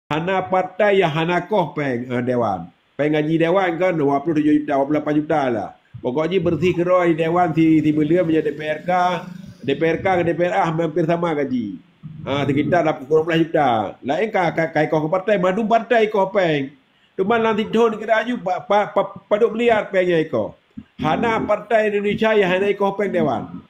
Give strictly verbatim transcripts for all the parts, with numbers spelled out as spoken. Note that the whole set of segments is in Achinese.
hana partai nyang hana koh péng, eh, dewan. Péng gaji dewan kan dua puluh tujuh juta, dua puluh lapan juta lah. Pokok jih beureuséh keudroe dewan si, si Beuleuem meunyoe D P R K, D P R K ngon D P R A hampir sama gaji. Ha, sekitar kurang belas juta. Laén ka, ka, ka ikoh keu partai, mandum partai ikoh péng. Teuma lam sithon kira aju pa, pa, pa, padub miliar péng nyang ikoh. Hana partai Indonesia nyang hana ikoh péng dewan.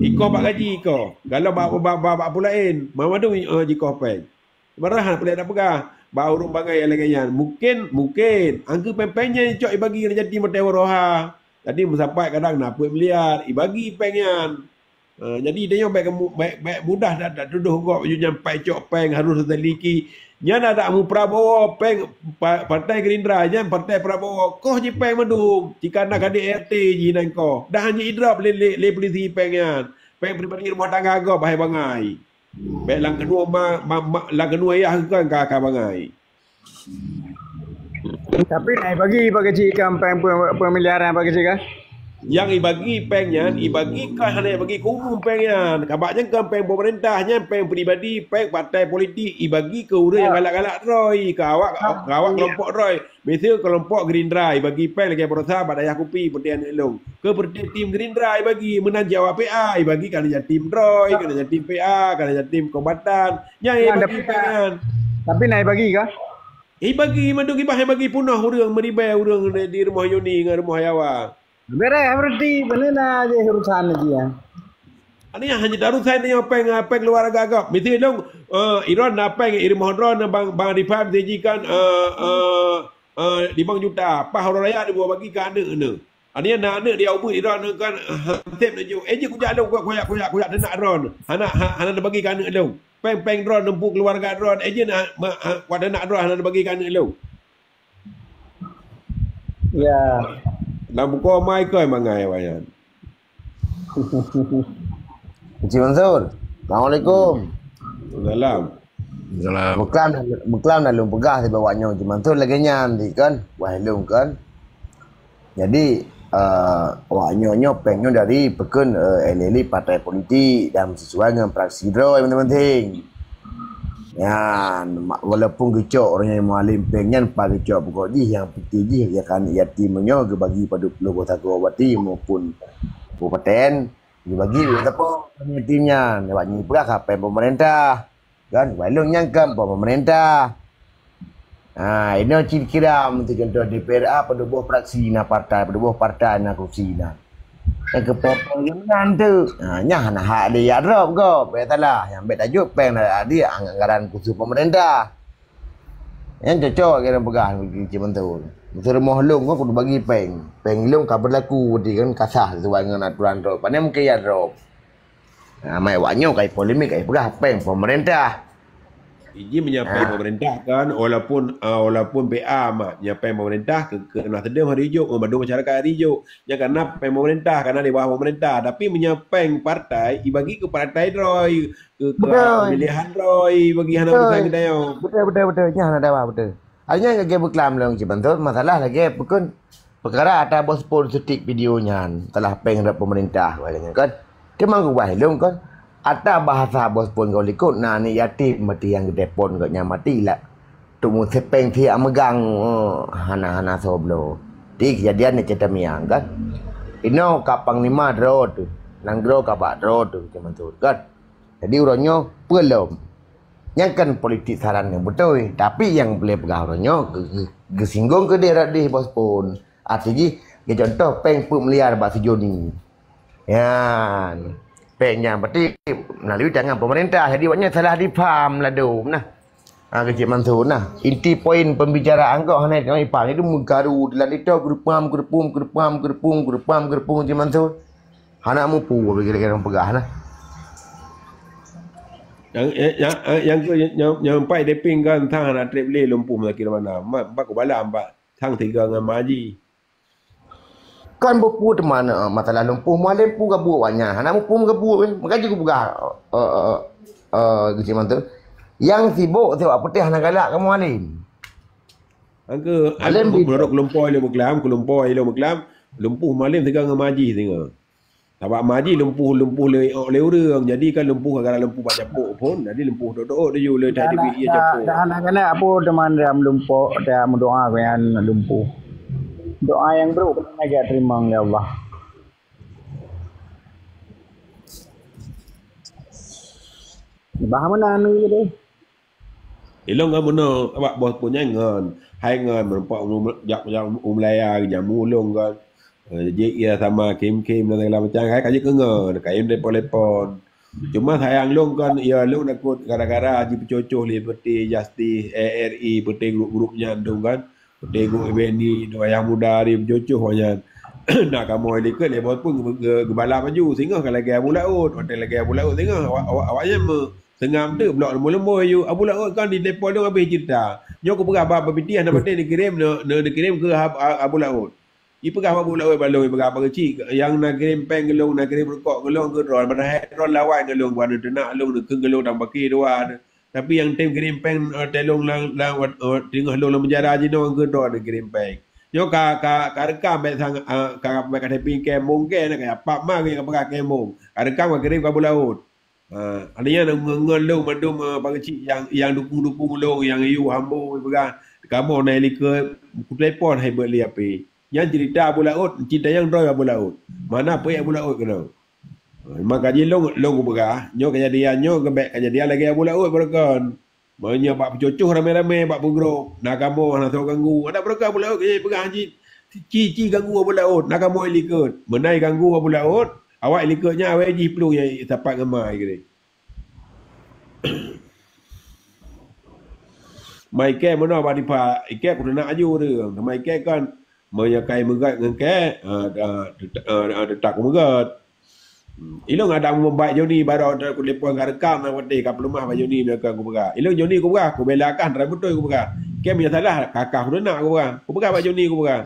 Ikoh bak gaji ikoh. Kalau bak, bak, bak, bak peue laén, mandum, eh, jikoh péng. Sebenarnya hana peue lé tapeugah bak ureuëng bangai nyang lagée nyan. Mungken, mungken, angkeu péng-péng nyan cok ibagi keu yatim watée uroe ha. Jadi meusapat kadang na peuet miliar, ibagi péng nyan. Ha, jadi tanyoe bék, bék, bék mudah that, that tudoh gob aju nyan pai cok péng harus teuliki. Nyan adak mu Prabowo péng pa, Partai Gerindra nyan Partai Prabowo koh jipéng mandum. Jika na kadek R T jih nan koh. Dah hana idrop lé, lé, lé polisi péng nyan. Péng pribadi rumah tangga gob bahai bangai. Bék lam keunoe ma, ma, ma, lam keunoe yah kan ka, ka bangai. Tapi na ibagi bak keuchik kan péng pe-, pemeliharaan bak keuchik kan? Nyang ibagi péng nyan, ibagi kan hana ibagi keu umum péng nyan. Kabak nyan kan péng pemerintah nyan, péng pribadi, péng partai politik, ibagi keu ureuëng nyang galak-galak droe, keu awak, keu awak kelompok droe. Miseue kelompok Gerindra ibagi péng lagée baroesa bak dayah kupi peureté aneuëk lôn. Keu peureté tim Gerindra ibagi, meunan jawab P A, ibagi kana jatim droe, kana jatim P A, kana jatim kombatan. Nyan ibagi péng nyan. Tapi na ibagi kah? Ibagi mandum ibah ibagi punoh ureuëng meuribée ureuëng di rumoh Yuni ngon rumoh Yawa. Bereh berhenti, beuna na jih urusan lagi ya. Ani hanya tarusan ni péng, péng luar agak-agak. Mesti dong, eh, Iran na péng, Iran mohon Iran bang, bang Rifai mesti jikan, eh, eh, eh, limong juta. Pah orang raya dia buat bagi ke anak ni. Ani na anak dia ubui Iran kan, eh, hansip na ju. Eh, je kujak dong, kujak, kujak, kujak, kujak, tenak Iran. Anak, ha, anak dia bagi ke anak dong. Péng-péng Iran, nempu keluarga Iran. Eh, je na, ma, ha, kuat anak Iran, anak dia bagi ke anak dong. Ya. Lam buku mai koi mangai wayan. Encik Mansur. Assalamualaikum. Salam. Salam. Muklam, muklam dah lôn peugah sibak awak nyoe Encik Mansur lagée nyan di kan. Wah lôn kan. Jadi, eh, awak nyoe nyoe péng nyoe dari peukon, eh, elit-elit partai politik dan sesuai dengan praksi droe penting-penting. Nyan, ma-, walaupun geucok ureuëng nyang mualem péng nyan, pa geucok pokok jih nyang piti jih ya kan yatim meunyoe geubagi padub ploh boh sagoe bati maupun kabupaten, geubagi bak sapo yatim nyan, awak nyan peugah ka péng pemerintah. Kan, walaupun nyang kan péng pemerintah. Ha, inoe cit kira untuk contoh D P R A padub boh praksi na partai, padub boh partai na kursi na. Nyang keu pokok jih meunan tu. Ha, nyan hana hak dia jak drop gob, bék salah. Nyang bék tajok péng na dia anggaran khusus pemerintah. Nyan cocok kira peugah bagi cit mantul. Mesti rumoh lôn kan kudu bagi péng. Péng lôn ka berlaku berarti kan kasah sesuai dengan aturan drop. Pane mungkin ya drop. Ha, mai awak nyoe kai polemik kai peugah péng pemerintah. Iji meunyampaikan pemerintah kan, walaupun, ah, walaupun P A mak meunyampaikan pemerintah ke, ke Nasdem hari jok, ngon bandum masyarakat hari jok. Nya karena péng pemerintah, karena di bawah pemerintah. Tapi meunyampaikan partai, ibagi ke partai droe, ke, ke pemilihan droe, bagi hana urusan kita yo. Betul, betul, betul. Nya hana dawa, betul. Hanya lagi buklam long cibantut, masalah lagi pukun perkara ata bos pun setik video nyan, telah péng rap pemerintah, kan. Kemang gubah long kan. Ata bahasa bos pun kau likot na aneuk yatim mati nyang geutelepon keu nyan mati lah. Tu mu sepeng ti amegang, eh, hana-hana soblo. Ti kejadian ni cerita miang kan. Ino ka panglima droe tu, nanggroe ka bak droe tu, macam tu kan. Jadi uroe nyoe peulom. Nyang kan politik saran nyang beutôi, tapi nyang boleh peugah uroe nyoe ge-, ge-, geusinggung keu deh rot deh bos pun. Arti jih, ge contoh péng peuet miliar bak si Joni. Nyan. Péng nyan berarti melalui tangan pemerintah. Jadi awaknyan salah dipaham ladom nah. Ha, keu Cik Mansur nah. Inti poin pembicaraan kok hana kami paham. Itu meugaru dalam itu geurupam, geurupum, geurupam, geurupum, geurupam, geurupum Cik Mansur. Hana mupu kira-kira peugah nah. Nyang, nyang, nyang, nyang, nyang empat deping kan tang hana trép lé lumpuh meutakira mana. Mak, empat kubala empat tang tiga ngon maji. Kan beupue teuma na masalah lumpuh mualem pu gabuek awaknyan. Hana muphom gabuek, eh. Maka jih kupeugah, eh, eh, eh, eh, Cik Mansur. Nyang sibok siwak putih hana galak keu mualem. Angke, mualem angke di- meunurot kelompok ilong meukelam, kelompok ilong meukelam, lumpuh mualem siga ngon maji singa. Sabab ma jih lumpuh, lumpuh lé, lé ureueng. Jadi kan lumpuh gara-gara lumpuh bak capôk phôn. Jadi lumpuh dok-dok laju lé that dibri ie capôk. Dah anak-anak apa teuma dia meulumpok, dia meudoa keu nyan lumpuh. Doa nyang brôk keuneuk geuteurimong lé Allah. Bah meunan deh. Ilong ngon meunoe, awak boh pun nyan ngon. Hai ngon meureumpok jak, jak u Malaya, jamu ulong kan. Eh, jih ia sama kim-kim dan segala macam. Hai ka jeuet keu ngon, kayém telepon-telepon. Cuma sayang lôn kan, ia lôn takot gara-gara jipeucocoh lé peuté Justice, A R I, peuté grup-grup nyan tu kan. Peuté grup Beni, tu Ayah Muda, jipeucocoh awak nyan. Nah, kamoe likot lé boh pun ge-, ge-, geubalap laju. Singoh ka lagèe Abu Laôt. Watèe lagèe Abu Laôt singoh, awak, awak, awak nyan me-, seungab teuk blok leumbôi-leumbôi aju. Abu Laôt kan di depo lôn habéh ceurita. Nyoe kupeugah bak Babitih hana patéh neukirém, neu-, neu-, neukirém keu Ab-, Ab-, Abu Laôt. Ipeugah bak Abu Laôt bak lôn, ipeugah bak Keuchik, nyang na kirém péng keu lôn, na kirém rukok keu lôn, keu droe, padahai droe lawan keu lôn, buat neuteunak lôn, neukheun keu lôn dan baki dua. Tapi nyang tem kirém péng, eh, teuh lôn lam, lam, eh, teungoh lôn lam penjara jinoe keu droe neukirém péng. Nyoe ka, ka, ka rekam bèk sang, eh, ka, bèk ka tapike mong ke, na ka pap ma ka peugah ke mong. Ka rekam ka kirém keu Abu Laôt. Ha, artinya ngon, ngon lôn mandum, eh, Pak Keuchik nyang, nyang dukung-dukung lôn, nyang yue hamba peugah, kamoe na likot, kutelepon hai beuet lé H P. Nyan ceurita Abu Laôt, ceurita nyang droe Abu Laôt. Mana peuék Abu Laôt keunoe? Ha, maka jih lôn, lôn kupeugah, nyoe keujadian nyoe geubèk keujadian lagèe Abu Laôt baroekon. Meunyoe bak peucocoh ramé-ramé bak peugrôp, na kamoe hana soe ganggu. Adak baroekon Abu Laôt, eh, peugah jih, ci, ci ganggu Abu Laôt, na kamoe likot. Meunan ganggu Abu Laôt, awak likot nyan awai jih plueng nyang sapat ngon ma jih. Ma ikèe meunoe bak dipat, ikèe kuteunak aju ureueng. Teuma ikèe kan, meunyoe kai meugèt ngon kèe, ah, ah, teuta-, ah, ah, teutab kumeugèt. Hmm. Ilôn adak mubaik Joni baroe kutelepon ka rekam na watèe ka peuleumah bak Joni meunyoe ka kupeugah. Ilôn Joni kupeugah, kubela kah, hana beutôi kupeugah. Kèe meunyoe salah, kakah kuteunak kupeugah. Kupeugah bak Joni kupeugah.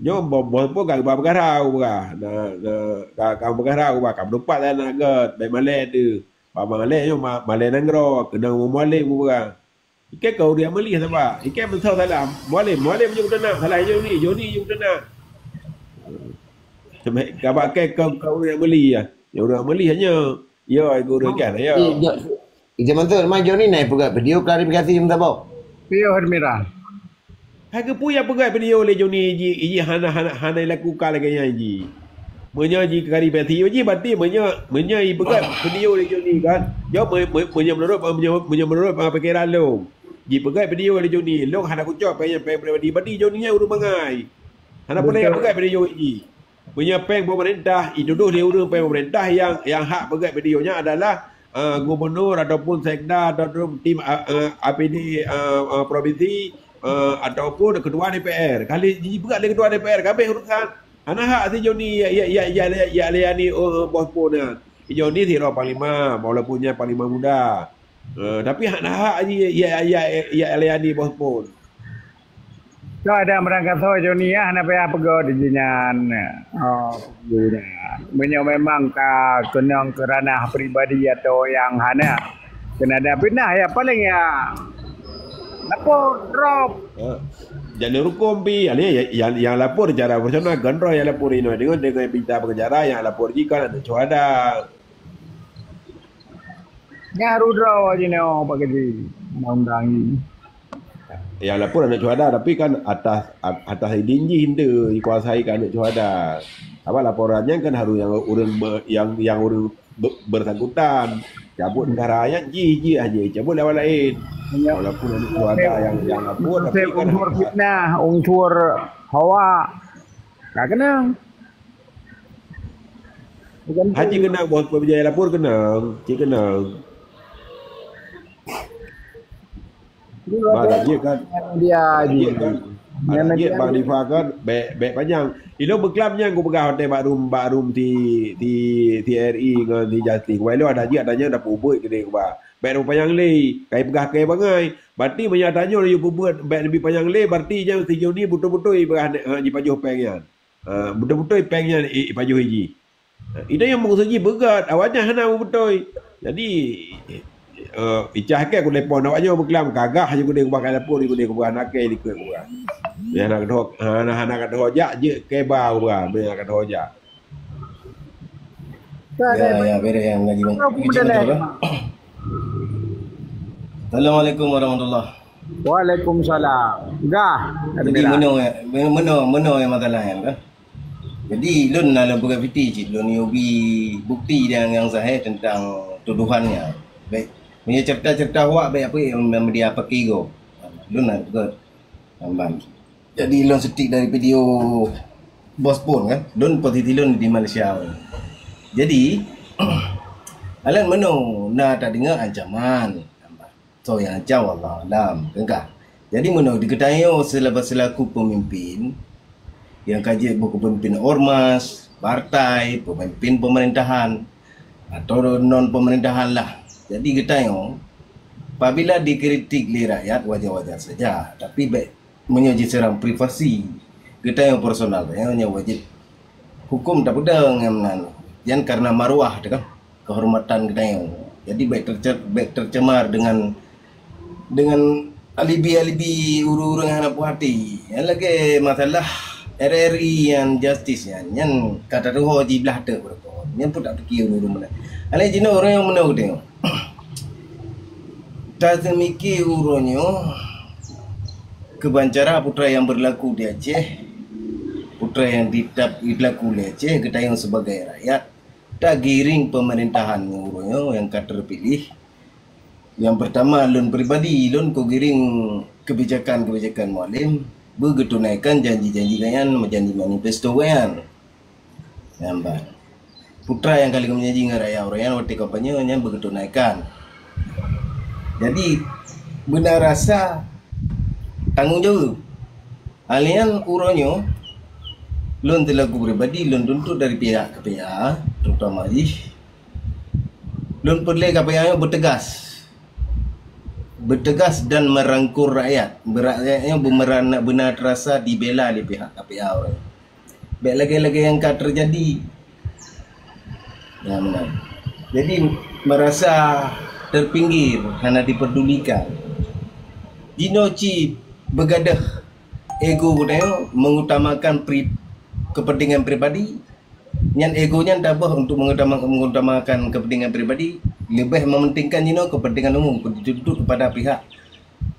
Nyoe boh, boh pun ka geuba peukara kupeugah. Na, na, ka, ka peukara kupeugah, ka meutupat na gèt, bèk malèe teuh. Bak malèe nyoe ma-, malèe nanggroe, keunong Mualem kupeugah. Ikèe ka ureueng Amali saba. Ikèe meusalah. Mualem, Mualem nyang teunak, salah Joni, Joni nyang teunak. Sampai ka bak kèe ka, ka ureueng Amali ya. Ya ureueng Amali hanya. Ya, iku ureueng kan, ya. Ija Mansur, mai Joni na peugah video klarifikasi meusaboh. Piôh Admiral. Hai keupeue nyang peugah video lé Joni ji, ji hana, hana, hana lakukan lagèe nyan ji. Meunyoe ji kari peti ji berarti meunyoe, meunyoe ipeugah video lé Joni kan. Nyoe me-, me-, meunyoe meunurot, meunyoe, meunyoe meunurot pengpikiran lôn. Jipeugah video lé Joni, lôn hana kucok péng nyan péng pribadi. Berarti Joni nyan ureueng bangai. Hana pernah peugah video ji. Meunyoe péng pemerintah, itudoh lé ureueng péng pemerintah yang, yang hak peugah video nyan adalah, eh, gubernur ataupun sekda ataupun tim, eh, eh, A P D, eh, eh, provinsi, eh, ataupun ketua D P R. Kali jipeugah lé ketua D P R, ka habéh urusan. Hana hak si Joni ya, ya, ya, ya, ya, ya layani, eh, boh pun nyan. Joni sidroe panglima, walaupun nyan panglima muda. Eh, tapi hana hak ji ya, ya, ya, ya layani boh pun. Ka ada meurangkasoe Joni ah, hana payah peugah di jinyan. Oh, peugah dah. Meunyoe memang ka keunong keu ranah pribadi atau nyang hana, kena ada pindah ya paling ya. Lapor drop. Ha. Jalur hukum pi, ya, ya, yang, yang lapor secara personal kan droe yang lapor inoe dengan, dengan pinta pengacara yang lapor ji kan aneuk syuhada. Nyan harus droe jinoe Pak Kaji undang-undang ni. Yang lapor aneuk syuhada tapi kan atas, at-, atas idin jih ente dikuasai ke aneuk syuhada. Apa laporan nyan kan harus yang ureueng be-, yang, yang ureueng be-, bersangkutan. Cabut negara ayat jih, jih aja cabut lawan lain. Ya. Walaupun aneuk syuhada yang, yang lapor tapi kan unsur fitnah, unsur hawa. Tak kena. Bukan haji kena bos pun bijaya lapor kena. Cik kena. Ba, lagèe kan. Dia lagèe kan. Lagèe Bang Difa kan bèk, bèk panyang. Ilôn beuklam nyan kupeugah watèe bak room, bak room ti, ti, ti R I ngon ti Justin. Kuba ilôn ada jih, ada nyan dapur buet keudeh kuba. Bèk panyang lé, kai peugah kèe bangai. Berarti meunyoe tanyoe laju peubuet bèk neubi panyang lé, berarti nyan si Joni beutôi-beutôi peugah, eh, jipajoh péng nyan. Ha, beutôi-beutôi péng nyan i-, ipajoh jih. Ha, itu nyang maksud jih beugèt, awak nyan hana beutôi. Jadi, eh, icah kèe kutelepon awak nyoe beuklam, kagah je kudeh kubah kai lapor, kudeh kubah nakèe likot kubah. Hana keudroe, hana, hana keudroe jak, jeuet kèe ba kubah, hana keudroe jak. Ya, ya, beres yang ngaji bang. Assalamualaikum warahmatullahi. Waalaikumsalam. Gah. Jadi meunoe, meunoe, meunoe nyang masalah nyan kan. Jadi lôn na lôn peugah piti cit, lôn yue bi bukti nyang, nyang sahih tentang tuduhan nyan. Baik, meunyoe cerita-cerita awak baik apa yang media pakai go. Lôn na peugah. Lamban. Jadi lôn setik dari video bos pun kan. Lôn posisi lôn di Malaysia. Jadi alan meunoe na tadeungoe ancaman. Soe nyang ancam, wallahu alam. Keungkah. Jadi meunoe di geutanyoe selaku, selaku pemimpin, nyang ka jeuet beu pemimpin ormas, partai, pemimpin pemerintahan atau non pemerintahan lah. Jadi geutanyoe apabila dikritik lé rakyat wajar-wajar saja, tapi baik meunyoe jiseurang privasi geutanyoe personal tanyoe nyoe wajéb huköm tapeudong nyang meunan. Nyan karena maruah teuh kan, kehormatan geutanyoe. Jadi baik terce-, baik tercemar dengan, dengan alibi-alibi ureuëng-ureuëng hana puhati. Nyang lagée masalah R R I nyang justice nyan, nyan ka tatuho jiblah teuk beureukoh. Nyan pun tak pike ureuëng-ureuëng meunan. Alai jinoe ureuëng nyang meunoe geutanyoe. Taseumike uroe nyoe keubancara putra nyang beurlaku di Aceh, putra nyang ditap-, berlaku di Aceh, geutanyoe sebagai rakyat, tagiring pemerintahan uroe nyoe nyang ka terpilih. Nyang pertama, lôn pribadi, lôn kugiring kebijakan-kebijakan Mualem, beugeutunaikan janji-janji gobnyan, janji manifesto gobnyan. Nyang ban. Putra nyang ka lheueh meujanji ngon rakyat uroe nyan watée kampanye nyan beugeutunaikan. Jadi beuna rasa tanggong jaweueb. Alai nyan uroe nyoe lôn selaku pribadi lôn tuntut dari pihak K P A, terutama jih lôn peureulée K P A nyoe beutegas. Beutegas dan merangkul rakyat. Rakyat nyoe beumeuran-, beuna terasa dibela lé pihak K P A uroe nyoe. Bék lagée-lagée nyang ka teujadi. Nah, meunan. Jadi merasa terpinggir, hana diperdulikan. Jinoe cit beugadôh ego geutanyoe mengutamakan pri-, kepentingan pribadi. Nyan ego nyan taboh untuk mengutama-, mengutamakan kepentingan pribadi, leubeh mementingkan jinoe kepentingan umum dituntut kepada pihak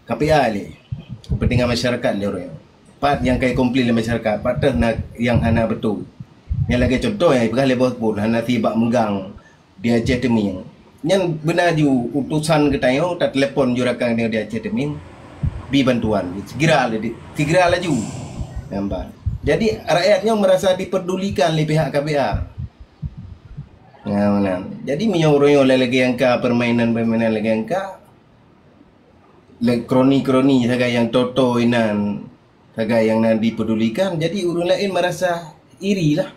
K P A lé, kepentingan masyarakat lé ureuëng. Pat nyang ka ikomplain lé masyarakat, pat teuh na nyang hana beutôi. Nyang lagée contoh nyang ipeugah lé bos pun, hana sibak meugang di Aceh Teumieng. Nyan beuna ju utosan geutanyoe tatelepon ju rakan geutanyoe di Aceh Teumieng, bi bantuan, segera laju, segera laju. Nampak. Jadi rakyat nyoe merasa diperdulikan lé pihak K P A. Nah, meunan. Jadi meunyoe ureuëng nyoe lagée nyang ka permainan-permainan lagée nyang ka, lé kroni-kroni sagai nyang toto inan, sagai nyang na dipedulikan, jadi ureuëng laén merasa iri lah.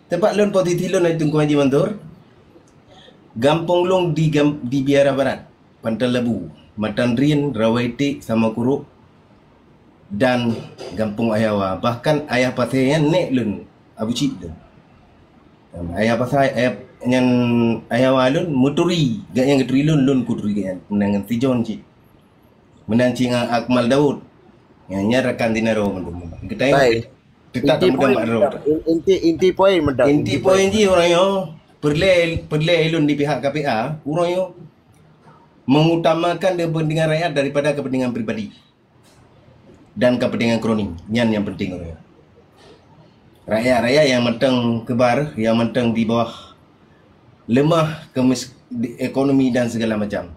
Teumpat lôn posisi lôn Teungku Haji Mansur, gampông lôn di gam-, di Biara Barat, Pantai Labu, Matan Rien, Rawai Iték, Sama Kurok, dan Gampông Ayawa. Bahkan Ayah Pasai nyan nék lôn, Abu Cik lôn. Ayah Pasai, ayah, nyan Ayawa lôn meuturi, gobnyan geuturi lôn, lôn kuturi gobnyan. Meunan ngon si John cit. Meunan cit ngon Akmal Daud. Nyan, nyan rakan Dinaro mandum. Geutanyoe teutap inti poin meudan. In-, inti, inti poin meudan. Inti poin jih uroe nyoe, peureulée, peureulée lôn di pihak K P A, uroe nyoe mengutamakan kepentingan rakyat daripada kepentingan pribadi dan kepentingan kroni. Nyan nyang penting uroe nyoe. Rakyat-rakyat nyang mantong keubar, nyang mantong di bawah lemah kemis-, di ekonomi dan segala macam.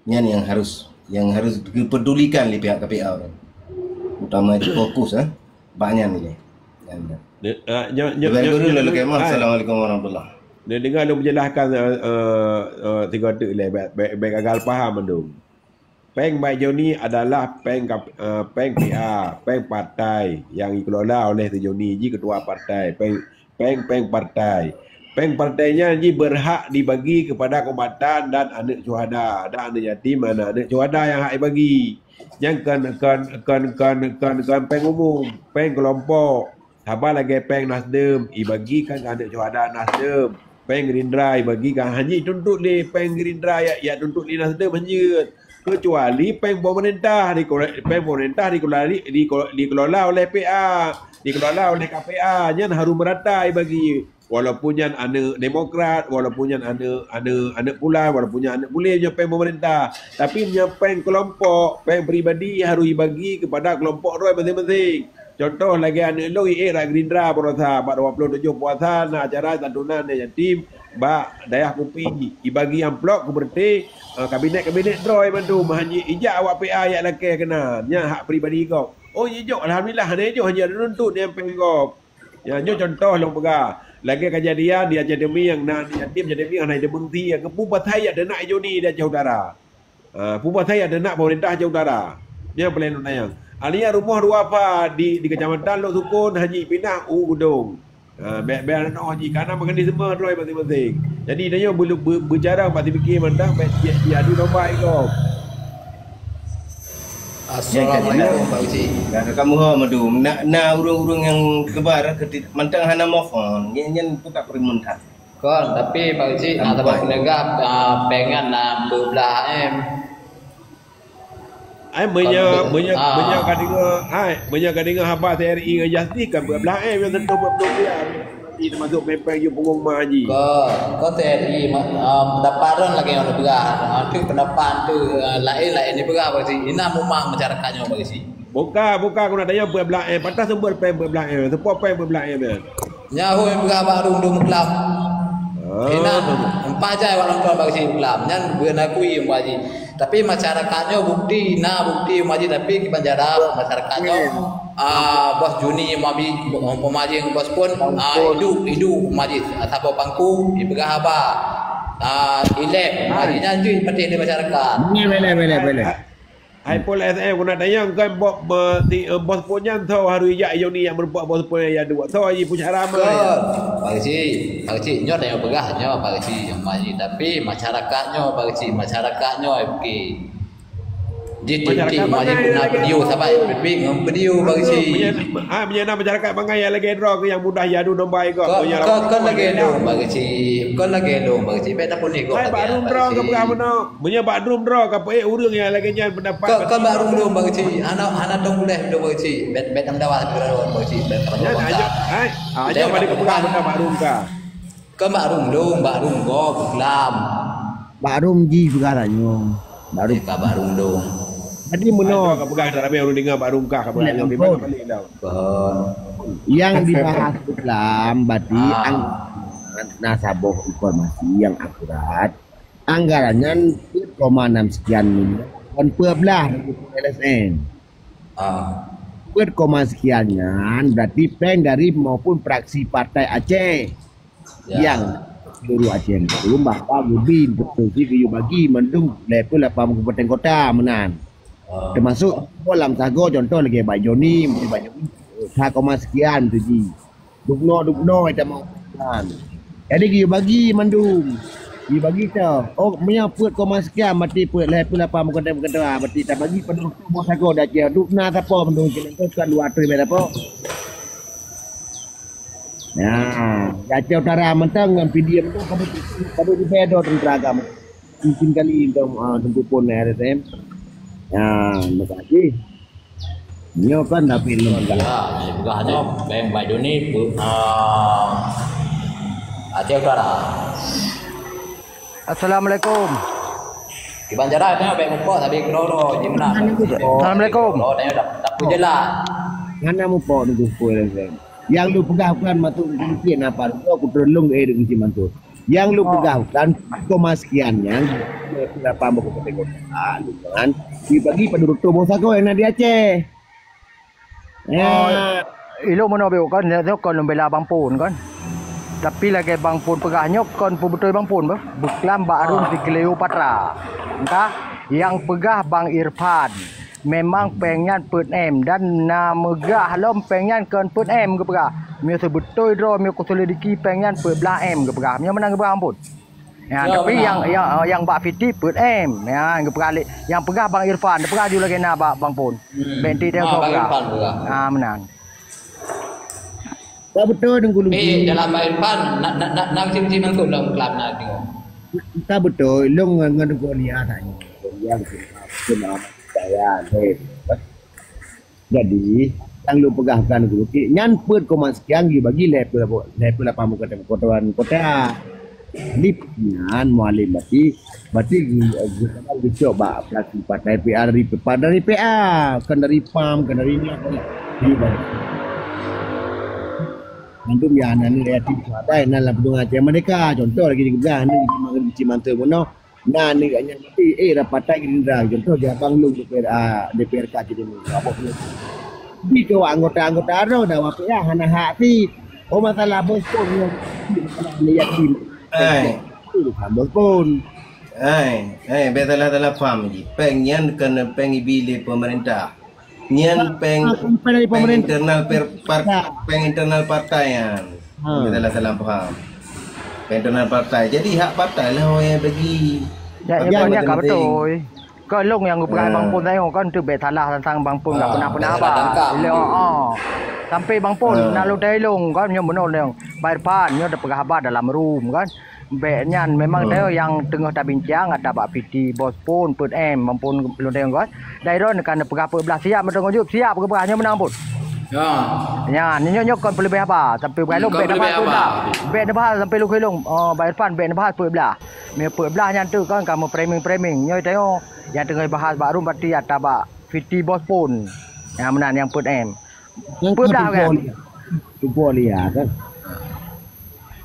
Nyan nyang harus, nyang harus dipedulikan lé pihak K P A uroe nyoe. Utama fokus, eh, bak nyan ilée. Nyan. Assalamualaikum warahmatullahi. Neudeungoe lôn peujeulahkan, eh, eh, eh, sigoe teuk ilée, bék, bék, bék gagal paham mandum. Péng Mak Joni adalah péng kap-, eh, péng P A, péng partai nyang dikelola oleh si Joni jih ketua partai. Péng, péng, péng partai. Péng partai nyan jih berhak dibagi kepada kombatan dan aneuk syuhada. Dan aneuk yatim, aneuk-aneuk syuhada nyang hak dibagi. Nyan kon, kon, kon, kon, kon, kon péng umum, péng kelompok. Haba lagée péng Nasdem, ibagi kan keu aneuk syuhada Nasdem. Péng Gerindra ibagi kan, hana jituntut lé péng Gerindra ya, ya tuntut lé Nasdem, hana jeuet. Kecuali péng pemerintah dikelola, péng pemerintah dikelola, dikelola, dikelola oleh P A, dikelola oleh K P A, nyan harus merata ibagi. Walaupun nyan aneuk Demokrat, walaupun nyan aneuk, aneuk, aneuk Pulan, walaupun nyan aneuk Buleuen, nyoe péng pemerintah. Tapi meunyoe péng kelompok, péng pribadi harus dibagi kepada kelompok droe masing-masing. Contoh lagèe aneuk lôn, i ék rot Gerindra baroesa bak dua puluh tujoh puasa na acara santunan aneuk yatim bak Dayah Kupi, ibagi amplop keu beureuté, eh, kabinet-kabinet droe mandum, hana ijak awak P A jak lakèe keunan. Nyan hak pribadi gob. Oh, jijok, alhamdulillah, hana jijok, hana jinuntut nyang péng gob. Ya, nyoe contoh lôn peugah. Lagèe kejadian di Aceh Teumieng, na aneuk yatim Aceh Teumieng hana jiteumeung sie, keupeue pasai jak teunak i Joni di Aceh Utara. Ha, peue pasai jak teunak pemerintah Aceh Utara. Nyan peulén lôn tanyong. Alia rumoh duafa di, di kecamatan Lhoksukon hana jipinah u Geudong. Ha, bèk, bèk aneuk haji, karena meukanisme droe masing-masing. Jadi, tanyoe beu-, beu-, beucara bak sipike mantong, bèk ji-, jiadu domba ikot. Assalamualaikum, Pak Uci. Dah kamu ho madu. Na, na ureueng-ureueng nyang kebar keuti-, mantong hana move on. Nyan, nyan buka perimun that. Kon, tapi Pak Uci, ah, saboh peunegah, ah, péng nyan na beublah M. Ai, meunyoe, meunyoe, ah, meunyoe ka deungoe, ai, meunyoe ka deungoe haba T R I ngon Justice kan beublah M nyang teuntèe buet peue. Jadi teumasuk péng-péng jih punggong mak haji. Kon, kon T R I, ma-, ah, dapat ron lagèe nyoe peugah. Ah, tu pendapat tu, ah, laén-laén dipeugah Pak Uci. Inan mumah masyarakat nyoe Pak Uci. Buka, buka guna dayah beublah M. Patah sumber péng beublah M. Seupôt péng beublah M nyan. Nyan hôi peugah bak Rum dum kelam. Ah. Inan, empat jai wak nonton bak si kelam. Nyan beuna kui Pak Haji. Tapi masyarakat nyoe bukti, na bukti Pak Haji, tapi kiban cara masyarakat nyoe, ah, bos Juni Pak Haji, Pak Haji bos pun, ah, idup, idup Pak Haji. Saboh pangku, dipeugah haba. Ah, ilèe, Pak Haji, nyan jih patéh di masyarakat. Boleh, boleh, boleh, boleh. Hai Pol S M, guna tanyong kan bos, bos, si, eh, bos pun nyan tho harus jak Yoni yang merupakan bos pun yang dua. Tho ji pucak ramai. Kon, Pak Kecik, Pak Kecik, nyoe tanyong peugah, nyoe Pak Kecik, Pak Kecik. Tapi masyarakat nyoe, Pak Kecik, masyarakat nyoe, oke. Ji titik masyarakat mana yang lagi video sampai, video Pak Kecik. Menyana, ah, menyana masyarakat bangai yang lagi draw ke yang mudah yadu domba ikut. Kon, kon lagi lom Pak Kecik, kon lagi lom Pak Kecik. Baik tak pun ni kau. Hai, baru draw ke peugah mana? Meunyoe bak dum droe ka peuék ureueng nyang lagèe nyan pendapat. Ka, ka bak dum, Pak Kecik. Hana, hana tong ulèh dum, Pak Kecik. Bet, bet nyang dawa, Pak Kecik. Bet, bet nyang dawa. Hai, ah, aja pada kepeugah benda bak dum ka. Ka bak dum, bak dum go, buklam. Bak dum ji peugah tanyoe. Bak dum. Ka bak dum. Jadi meunoe. Ka peugah dah ramé ureueng dengar bak dum ka, ka peugah nyang di mana balik dah. Yang dibahas buklam, berarti ang-, na saboh informasi yang akurat. Anggaran nyan peuet koma enam sekian miliar, kon peuet blah dari L S M. Ah. Peuet koma sekian nyan berarti péng dari maupun fraksi Partai Aceh. Ya. Yang seluruh Aceh itu bahwa geubi betul si geuyue bagi mandum level lapan kabupaten kota meunan. Ah. Termasuk lam sagoe contoh lagèe Bak Joni, Bak Joni, sa koma sekian tu ji. Dubnoe, dubnoe tamong. Kan. Jadi geuyue bagi mandum. Geuyue bagi teuh. Oh, meunyoe peuet koma sekian, berarti peuet lhèe peuet lapan bukan, bukan teuh. Berarti tabagi penuh tu bos aku dah cia. Dubna sapo mandum kena tu kan dua ratus mèter po. Nah, Aceh Utara mentang ngan P D M tu pada, pada dibedo tentara agama. Mungkin kali untuk, ah, Teungku Pon R S M. Nah, makasih. Nyoe kan tapi lom kan. Ya, peugah nyoe, bèng bak Joni, pu-, ah, Aceh Utara. Assalamualaikum. Kiban cara nyoe bèk mupok tapi keudroe-droe, ji meunan. Assalamualaikum. Keudroe-droe nyoe dak, dak peujeulaih. Hana mupok nunggu sepuluh. Yang lu peugah bukan masuk mungkin apa. Aku terlung eh dengan si Mansur. Yang lu peugah kan, koma sekian nyan, berapa buku kategori? Ah, lu kan, dibagi pada rukun bangsa kau yang na di Aceh. Ya. Oh, ilok mana biu kan, dia tu kon lom bela Bang Pon kan. Tapi lagèe Bang Pon peugah nyoe kon peubeutôi Bang Pon bah. Buklam bak Arum di Cleopatra. Entah yang peugah Bang Irfan. Memang péng nyan peuet M dan na meugah lom péng nyan kon peuet M geupeugah. Meunyoe seubeutôi droe meunyoe kuselidiki péng nyan peuet blah M geupeugah. Meunyoe meunan geupeugah Bang Pon. Ya, tapi yang, yang, yang bak Fiti peuet M. Ya, geupeugah lé, yang peugah Bang Irfan, peugah ju lagèe na bak Bang Pon. Hmm. Bèk ti teuh peugah. Ah, meunan. Tak betul Teungku Lugi. Eh, dalam Bang Irfan, nak, nak, nak, nak mesti, mesti mangkuk dalam kelam nak tengok. Tak betul, long ngan, ngan Teungku Lia tanya. Dia betul. Betul, saya, saya. Jadi, Nyang lôn peugah kan guru kik nyan peuet koma sekian geubagi lhèe peuet, lhèe peuet lapan meukateuen kota. Di nyan Mualem berarti, berarti geucok bak fraksi partai P A dari, dari P A, bukan dari pam, bukan dari nyan. Jadi, mandum ya aneuk yatim piatu nan lam Peudong Aceh Merdeka. Contoh lagi dipeugah ni di Cimanteu bunoe. Na nigak nyan maté, eh, rapat Gerindra, contoh di abang lôn D P R, ah, D P R K Aceh Timur. Abang lôn. Di keu anggota-anggota droe dah wapéah hana hak sit. Oh, masalah bos pon nyan. Masalah ni yakin. Ai. Itu bukan bos pon. Ai, ai, bèk salah-salah paham ji. Péng nyan keuneuk péng ibi lé pemerintah. Nyan péng, ah, péng dari péng pemerintah. Internal per-, par-, ya. Péng internal partai nyan. Ha. Kita lah salah paham. Péng internal partai. Jadi hak partai lah orang yang bagi. Ya, ya, bagi ya, ka beutôi. Keu lôn nyang geupeugah Bang Pon tanyoe kan tu bèk salah teuntang Bang Pon enggak pernah-pernah haba. Lé, oh. Sampai Bang Pon nak lôn tanya lôn kan nyoe bunoe lôn. Bang Irfan nyoe dah peugah haba dalam room kan. Bèk nyan memang teuh nyang teungoh tabincang ata bak piti bos pon peuet M maupun lôn deungon. Dai droe kan peugah peuet blah siap meuteungoh jeuet siap geupeugah nyoe meunan pun. Ya. Nyan nyoe nyoe kon peuleubeh haba sampai beukai lôn bèk neubahas peuet blah. Bèk neubahas sampai lôn kheun lôn. Oh, Bang Irfan bèk neubahas peuet blah. Meunyoe peuet blah nyan teuk kan kamoe framing-framing. Nyoe tanyoe nyang teungoh bahas bak room berarti ata bak piti bos pon. Nyang meunan nyang peuet M. Peuet blah kan? Tuboh lia kan?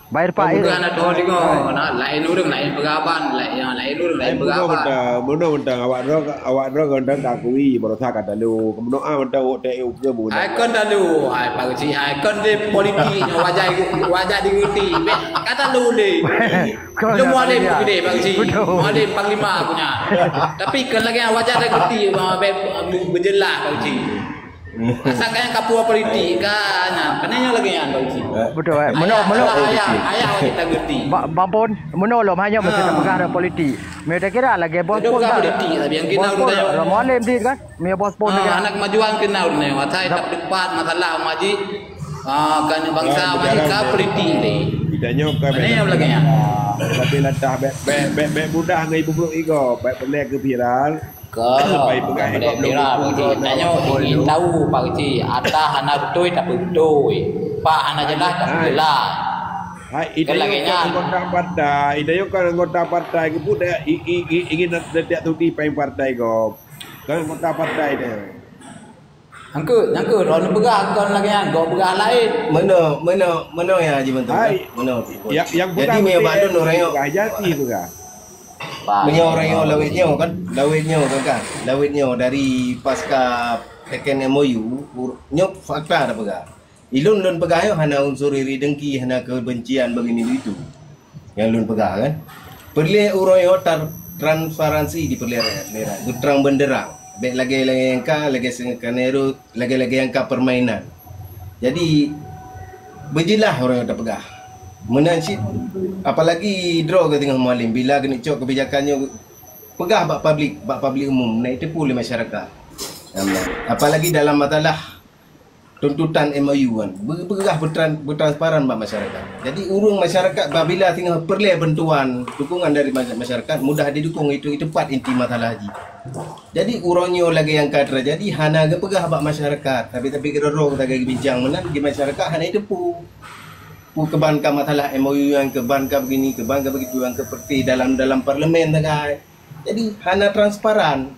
Bayar Pak Bukan ada tengok, nak lain ureueng lain peugah ban, lain yang lain ureueng lain peugah ban. Meunoe mantong, awak droe, awak droe mantong ka akui baroesa ka talu. Meunoe mantong wok teu ukeue bukan. Ai kon talu, ai Pak Keuchik, ai kon di politik nyoe wajah wajah digerti. Bèk ka talu deh. Lu mualim gede Pak Keuchik. Mualim panglima punya. Tapi kon lagèe wajah dah gerti, bèk beujeulaih Pak Keuchik. Asai ka nyang kapua politik ka nyan, keuneuk nyoe lagèe nyan Pak Uci. Betul, eh. Meunoe, meunoe. Ayah, ayah, ayah kita gerti. Ba-, Bang Pon, meunoe lom hanya mesti peugah dah politik. Meunoe tak kira lagèe bos pon kan. Politik tapi yang kita udah. Mualem dit kan. Meunoe bos pon kan. Anak kemajuan kena udah. Asai tak depan masalah Mak Haji. Ah, kan bangsa Mak Haji ka politik ni. Kita nyoe ka. Mana yang lagèe nyan? Tapi lantas bèk bèk bèk bèk mudah ngai ibu brok igo, bèk peulèe ke viral. Ka, ka boleh viral Pak Keuchik. Tanyoe ingin tahu Pak Keuchik, ata hana beutôi tapi beutôi. Pak hana jeulaih tapi jeulaih. Hai, itu lagèe nyan. Anggota partai, itu kan anggota partai, keupeue dak i-, i-, i-, ingin setiap tuti paing partai kau. Kan anggota partai dia. Nyangkut, nyangkut. Orang peugah kon lagèe nyan, kau peugah lain. Meunoe, meunoe, meunoe ya Haji Mansur. Hai. Meunoe. Ya, yang peugah. Jadi, meunyoe bandum orang yang peugah, jadi peugah. Meunyoe ureueng nyoe lawét nyoe kan, lawét nyoe kan, kan, lawét nyoe dari pasca teken M O U, ur-, nyoe fakta tapeugah. Ilôn lôn peugah nyoe hana unsur iri dengki, hana kebencian begini begitu. Nyang lôn peugah kan. Peureulèe uroe nyoe tar-, transparansi dipeulèe rakyat, beuterang benderang. Bèk lagèe-lagèe nyang ka, lagèe sengkana rot, lagèe-lagèe nyang ka permainan. Jadi, beujeulaih ureueng nyang tapeugah. Meunan cit, apalagi droe geuteungoh mualem, bila geuneuk cok keubijakan nyoe, peugah bak publik, bak publik umum, na iteupeue lé masyarakat. Apalagi dalam masalah tuntutan M O U kan, beu-, peugah beutran-, beutransparan bak masyarakat. Jadi, ureueng masyarakat, babila teungoh peureulèe bantuan, dukungan dari masy-, masyarakat, mudah didukung, itu, itu pat inti masalah jih. Jadi, uroe nyoe lagèe nyang ka teujadi, hana geupeugah bak masyarakat. Tapi, tapi keudroe-droe geutanyoe geubincang meunan, di masyarakat hana jiteupeue. Peue keuban ka masalah M O U nyang keuban ka begini, keuban ka begitu, nyang keupeurti dalam, dalam parlemen sagai. Jadi, hana transparan.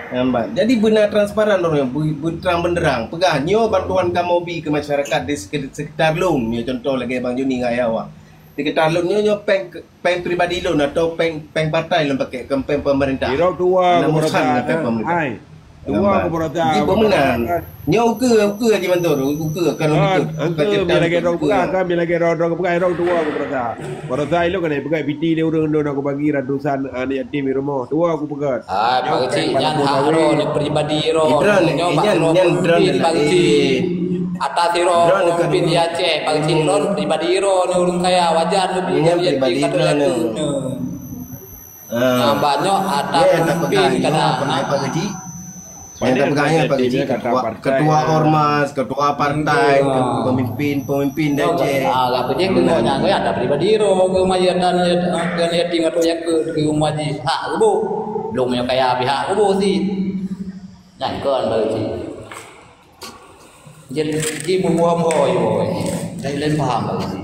Nyang ban. Jadi, beuna transparan uroe nyoe, beu-, beuterang benderang. Peugah, nyoe bantuan kamoe bi keu masyarakat di seke-, sekitar lôn. Nyoe contoh lagèe Bang Joni ngon ayah awak. Sekitar lôn nyoe, nyoe pèng Pèng pribadi lôn atau pèng, pèng partai lôn pakè, kon pèng pemerintah. Irong tuwa. Hana urusan ngon pèng pemerintah. Hai. Tuwa ku pemerintah. Di pemenang. Nyoe ukeue, ukeue Haji Mansur, ukeue kan. Kan, ukeue, ukeue, kan, lagèe rong ukeue. Peugah, kan, lagèe rong, rong peugah, rong tuwa ku pemerintah. Pemerintah ilok kan, peugah piti lé ureueng lôn aku bagi ratusan aneuk yatim di rumoh. Tuwa ku peugah. Ah, Pak Keuchik, nyan hak droeneuh pribadi droe. Nyoe bak droe pemimpin, Pak Keuchik. Atas droe pemimpin di Aceh, Pak Keuchik, droe pribadi droeneuh ureueng kaya, wajar neubi. Nyan pribadi droeneuh. Ah. Nyan bak nyoe atas pemimpin kena. Nyan tapeugah nyan, Pak Keuchik. Nyan tapeugah nyan, Pak Keuchik, ketua, ketua ormas, ketua partai, pemimpin, pemimpin di Aceh. Ah, lah, Pak Keuchik, nyan, ada pribadi droe, ke rumah yatim, ke yatim atau yatim, ke rumah jih. Hak geuboh. Lôn nyang kaya pihak geuboh sit. Nyan kon Pak Keuchik. Jadi, ji meuho-meuho yo. Lain-lain paham lagi.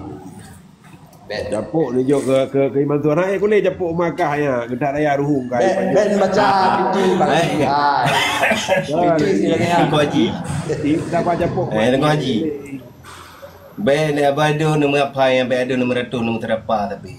Bèk. Japôk ni jok ke, ke, ke Imam Tuan. Hai, kuleh japôk Makkah ya. Geudak raya ruhung kai. Bèk, bèk baca piti bagi. Hai. Piti silakan. Teungku Haji. Dapat japôk. Eh, Teungku Haji. Bèk ni abah ado nomor apa yang bèk ado nomor ratus nomor terapa tapi.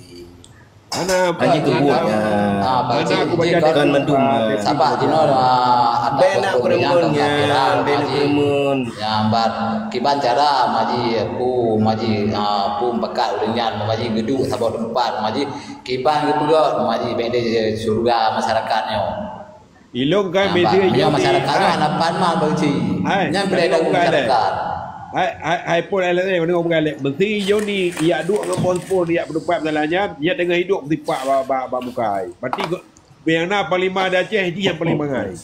Ana Haji keubuet nyan. Ah, Pak Haji, Haji, kon mandum, ah. Sabar, jinoe, ah, ada bèk nak keureumun nyan, bèk nak keureumun. Nyang ban kiban cara, Maji, pu, Maji, ah, pu meupakat ureueng nyan, Maji geuduek saboh teumpat, Maji kiban geupeugah, Maji bèk di syeuruga masyarakat nyoe. Ilôn kan meusti Joni. Masyarakat nyoe hana pan mat beuci. Hai, nyan peureulèe ilôn dagu kan, masyarakat. Hai, hai, hai pun L S A, deungoe bukan lé. Meusti Joni ijak duek ngon boh seupôt, ijak peutupat masalah nyan, nyan teungoh hidup meusipak bak, bak, bak muka ai. Berarti nyang na panglima di Aceh, jih nyang panglima ngai.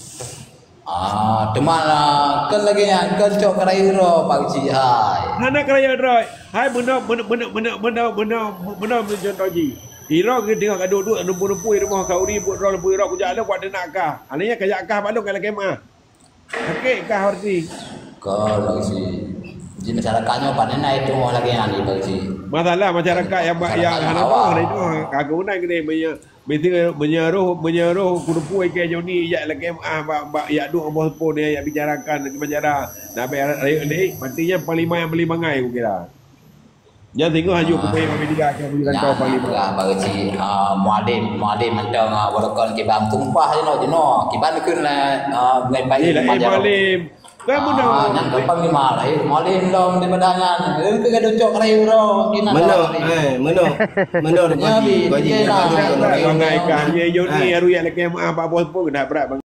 Ah, teuma lah, kan lagèe nyan, kan cok keurayeuk droe, Pak Geuchik, hai. Hana keurayeuk droe. Hai, meunoe, meunoe, meunoe, meunoe, meunoe, meunoe, meunoe, meunoe contoh jih. Sidroe geuteungoh ka duek-duek, numpuk-numpuk di rumoh khauri, buet droe leumpui droe kujak lé, kuat teunak kah. Hana nyan kajak kah bak lôn ka lakèe meu'ah. Sakét kah, Horti? Ka, Pak Geuchik. Di masyarakat nyoe pané na itu lagèe nyan, Pak Geuchik. Masalah masyarakat nyang ba-, nyang hana awak. Tu'oh, hana itu, ka geunan geude, meunyoe, meunyoe roh, meunyoe roh keuneupue keu Joni, jak lakèe meu'ah bak, bak, jak duek boh seupôt, jak bicarakan, bicarakan. Nah, bèk rayeuk lé, berarti nyan panglima nyang paling bangai, kukira. Nyan singoh haju kupeugah bak media, keu bagi rantau panglima. Nyan, Pak Geuchik, ah, Mualem, Mualem mantong, ah, walaupun kiban tumpah jinoe, jinoe. Kiban kheun lé, ah, ngon Pak Ilman Jarong. Mualem. Kan meunoe. Ah, nyan gampang ni mah, lahé Mualem dong di Medangan. Eh, keu gadoh cok lahé uroe, kinan. Meunoe, eh, meunoe. Meunoe, Pak Haji, Pak Haji. Nyan, bangai kah, ye, Joni, harus yak lakèe meu'ah, bak boh pun, dah brat, bang.